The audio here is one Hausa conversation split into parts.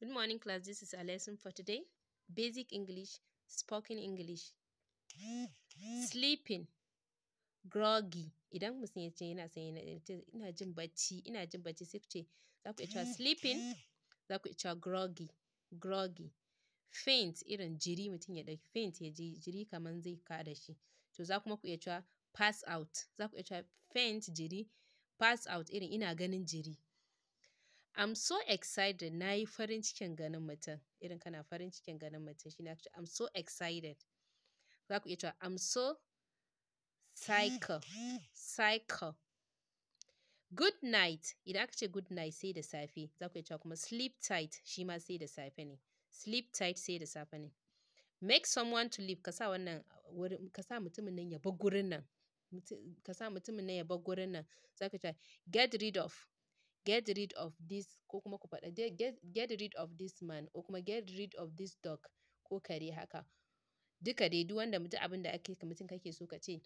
Good morning, class. This is our lesson for today. Basic English, spoken English. Sleeping, groggy. Idan mutum ya ce yana son ina jin bacci, ina jin bacci, sai ku ce, za ku iya cewa sleeping, za ku iya cewa groggy, groggy. Faint, irin jiri, mutum ya ɗauki faint, ya ji jiri kamar zai kada shi. To, za kuma ku iya cewa pass out. Za ku iya cewa faint, jiri, pass out, irin ina ganin jiri. I'm so excited. Na yi farin cikin ganin mutum. Irin kana farin cikin ganin mutum shi ne I'm so excited. Za ku iya cewa I'm so cycle, cycle. Good night. Idan aka ce good night, sai da safe. Za ku iya cewa kuma sleep tight, shi ma sai da safe ne. Sleep tight, sai da safe ne. Make someone to leave. Ka sa wannan wurin, ka sa mutumin nan ya bar gurin nan. Ka sa mutumin nan ya bar gurin nan. Za ku ce get rid of. Get rid of this, ko kuma ku faɗa get rid of this man, ko kuma get rid of this dog, ko kare haka. Duka dai duk wanda duk abin da ake mutum kake so ka ce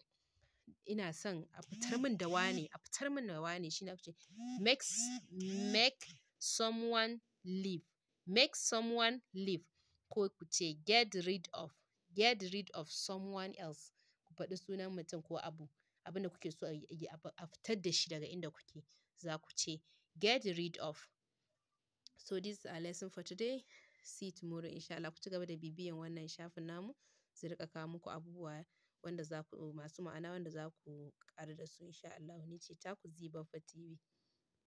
ina son a fitar min da wane, a fitar min da wane, shine aka ce make someone leave, make someone leave, ko ku ce get rid of, get rid of someone else. Ku faɗi sunan mutum ko abu, abin da kuke so a fitar da shi daga inda kuke, za ku ce get rid of. So this is our lesson for today. See you tomorrow, insha Allah. Ku ci gaba da bibiyan wannan shafin namu, zai riƙa kawo muku abubuwa wanda za ku masu ma'ana, wanda za ku ƙaru da su, insha Allah. Ni ce taku Zee Baffa TV.